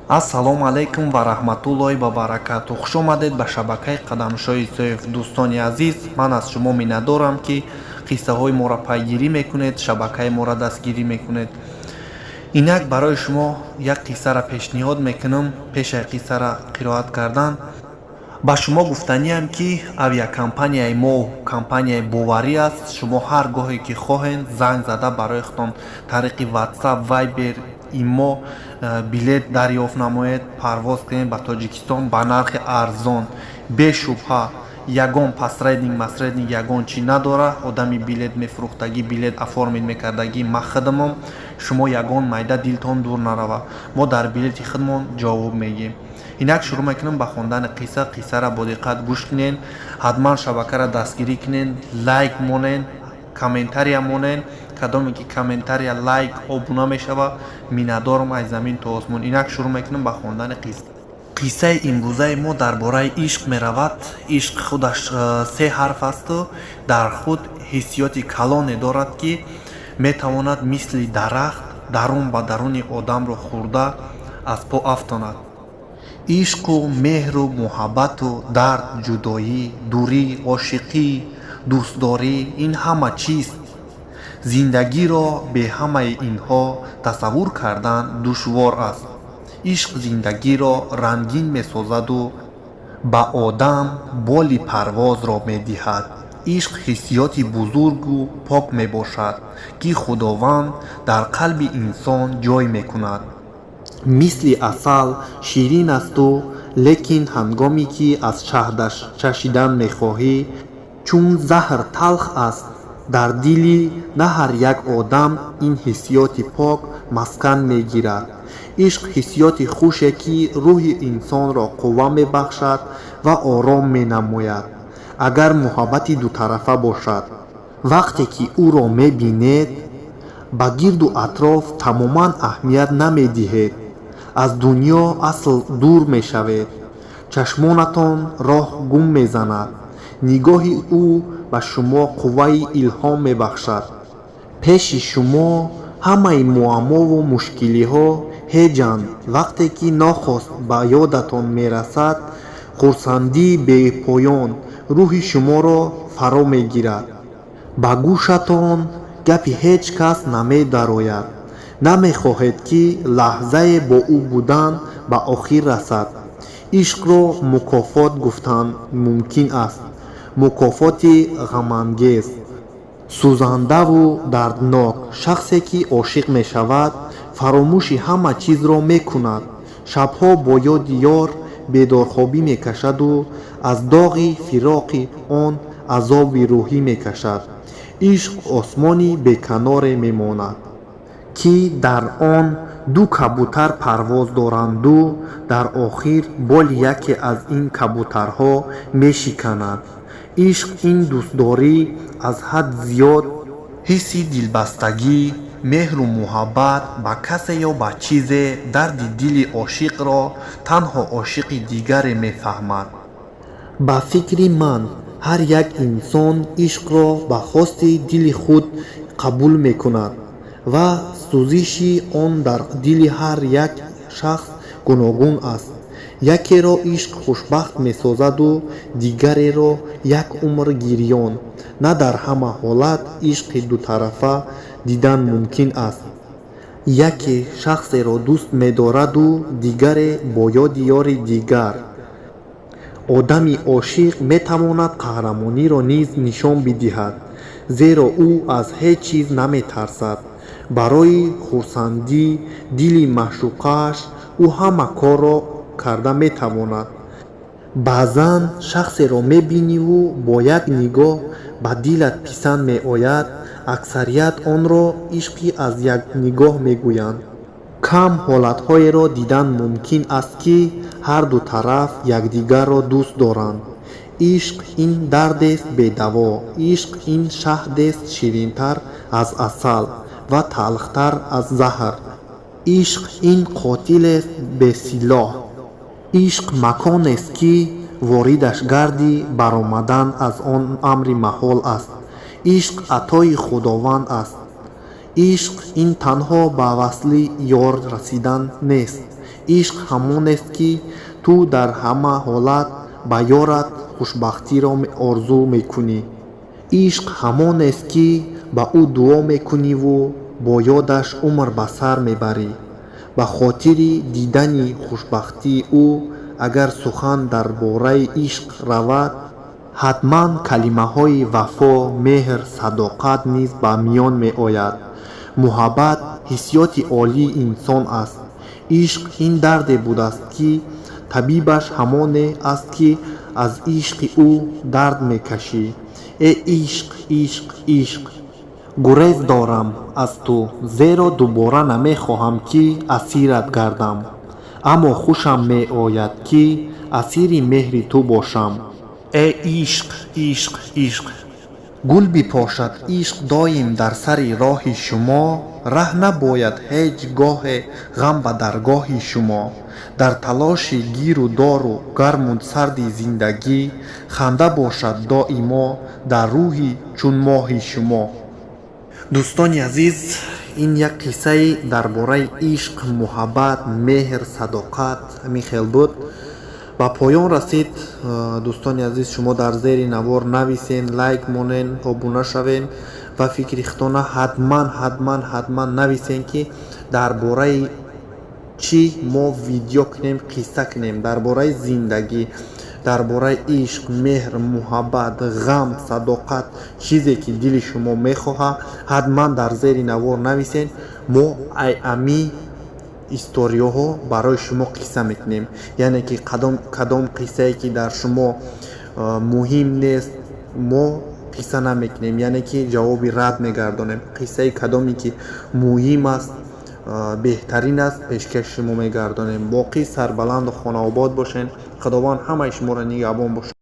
Ассалому алайкум ва раҳматуллоҳи ва баракату. Хуш омадед ба шабакаи Қадамшоҳи Исоев. Дӯстони азиз, ман аз шумо миннатдорам, ки қиссаҳои моро пайгирӣ мекунед, шабакаи моро дастгирӣ мекунед. Инак барои шумо як қиссаро пешниҳод мекунам. Пешаи қиссаро қироат кардан ба шумо гуфтаниам, ки авиакомпанияи мо компанияи боварӣ аст. Шумо ҳар гоҳе ки хоҳед, занг зада, барои худтон тариқи WhatsApp, Viber, имо билет дарёфт намоед, парвоз кунед ба Тоҷикистон ба нархи арзон. Бешубҳа, ягон посредник масредник, ягон чӣ надора. Одами билет мефурӯхтагӣ, билет оформить мекардагӣ ма худамам. Шумо ягон майда дилтон дур нарава, мо дар билети худмон ҷавоб мегӯем. Инак шурӯъ мекунем ба хондани қисса. Қиссаро бо диққат гӯш кунед, ҳатман шабакаро дастгирӣ кунед, лайк монед, комментария монед. Кадоме ки комментария, лайк, обуна мешава, миннатдорам аз замин то осмон. Инак шурӯъ мекунем ба хондани қисса. Қиссаи имрӯзаи мо дар бораи ишқ меравад. Ишқ худаш се ҳарф асту дар худ ҳиссиёти калоне дорад, ки метавонад мисли дарахт дарун ба даруни одамро хӯрда, аз по афтонад. Ишқу меҳру муҳаббату дард, ҷудоӣ, дурӣ, ошиқӣ, дӯстдорӣ — ин ҳама чист? Зиндагиро бе ҳамаи инҳо тасаввур кардан душвор аст. Ишқ зиндагиро рангин месозаду ба одам боли парвозро медиҳад. Ишқ ҳиссиёти бузургу пок мебошад, ки Худованд дар қалби инсон ҷой мекунад. Мисли асал ширин асту лекин ҳангоме ки аз шаҳдаш чашидан мехоҳӣ, чун заҳр талх аст. Дар дили на ҳар як одам ин ҳиссиёти пок маскан мегирад. Ишқ ҳиссиёти хуше, ки рӯҳи инсонро қувва мебахшад ва ором менамояд, агар муҳаббати дутарафа бошад. Вақте ки ӯро мебинед, ба гирду атроф тамоман аҳамият намедиҳед, аз дунё асл дур мешавед, чашмонатон роҳ гум мезанад. Нигоҳи ӯ ба шумо қувваи илҳом мебахшад. Пеши шумо ҳамаи муаммову мушкилиҳо ҳеҷанд. Вақте ки нохост ба ёдатон мерасад, хурсандии бепоён рӯҳи шуморо фаро мегирад. Ба гӯшатон гапи ҳеҷ кас намедарояд, намехоҳед, ки лаҳзае бо ӯ будан ба охир расад. Ишқро мукофот гуфтан мумкин аст, мукофоти ғамангез, сӯзандаву дарднок. Шахсе ки ошиқ мешавад, фаромӯши ҳама чизро мекунад, шабҳо бо ёди ёр бедорхобӣ мекашаду аз доғи фироқи он азоби рӯҳӣ мекашад. Ишқ осмони беканоре мемонад, ки дар он ду кабутар парвоз доранду дар охир боли яке аз ин кабутарҳо мешиканад. Ишқ ин дӯстдорӣ аз ҳад зиёд, ҳисси дилбастагӣ, меҳру муҳаббат ба касе ё ба чизе. Дарди дили ошиқро танҳо ошиқи дигаре мефаҳмад. Ба фикри ман, ҳар як инсон ишқро ба хости дили худ қабул мекунад ва сӯзиши он дар дили ҳар як шахс гуногун аст. Якеро ишқ хушбахт месозаду дигареро як умр гирён. На дар ҳама ҳолат ишқи дутарафа дидан мумкин аст. Яке шахсеро дӯст медораду дигаре бо ёди ёри дигар. Одами ошиқ метавонад қаҳрамониро низ нишон бидиҳад, зеро ӯ аз ҳеҷ чиз наметарсад. Барои хурсандии дили маъшуқааш ӯ ҳама корро карда метавонад. Баъзан шахсеро мебиниву бо як нигоҳ ба дилат писанд меояд. Аксарият онро ишқи аз як нигоҳ мегӯянд. Кам ҳолатҳоеро дидан мумкин аст, ки ҳарду тараф якдигарро дӯст доранд. Ишқ ин дардест бедаво. Ишқ ин шаҳдест ширинтар аз асал ва талхтар аз заҳр. Ишқ ин қотилест бесилоҳ. Ишқ маконест, ки воридаш гардӣ, баромадан аз он амри маҳол аст. Ишқ атои Худованд аст. Ишқ ин танҳо ба васли ёр расидан нест. Ишқ ҳамонест, ки ту дар ҳама ҳолат ба ёрат хушбахтиро орзу мекунӣ. Ишқ ҳамонест, ки ба ӯ дуо мекуниву бо ёдаш умр ба сар мебарӣ, ба хотири дидани хушбахтии ӯ. Агар сухан дар бораи ишқ равад, ҳатман калимаҳои вафо, меҳр, садоқат низ ба миён меояд. Муҳаббат ҳиссиёти олии инсон аст. Ишқ ин дарде будааст, ки табибаш ҳамоне аст, ки аз ишқи ӯ дард мекашӣ. Э ишқ, ишқ, ишқ, гурез дорам аз ту, зеро дубора намехоҳам, ки асират гардам, аммо хушам меояд, ки асири меҳри ту бошам. Э ишқ, ишқ, ишқ, гул бипошад ишқ доим дар сари роҳи шумо. Раҳ набояд ҳеҷ гоҳе ғам ба даргоҳи шумо. Дар талоши гиру дору гарму сарди зиндагӣ ханда бошад доимо дар рӯҳи чун моҳи шумо. Дӯстони азиз, ин як қиссаи дар бораи ишқ, муҳаббат, меҳр, садоқат ҳамин хел буд, ба поён расид. Дӯстони азиз, шумо дар зери навор нависен, лайк монен, обуна шавен ва фикри худтона ҳатман, ҳатман, ҳатман нависен, ки дар бораи чӣ мо видео кунем, қисса кунем: дар бораи зиндагӣ, дар бораи ишқ, меҳр, муҳаббат, ғам, садоқат. Чизе ки дили шумо мехоҳад, ҳатман дар зери навор нависен. Мо ай ами историяҳо барои шумо қисса мекунем, яъне ки кадом қиссае ки дар шумо муҳим нест, мо қисса намекунем, яъне ки ҷавоби рад мегардонем. Қиссаи кадоме ки муҳим аст, беҳтарин аст, пешкаши шумо мегардонем. Боқӣ сарбаланду хонаобод бошед. Худованд ҳамаи шуморо нигаҳбон бошад.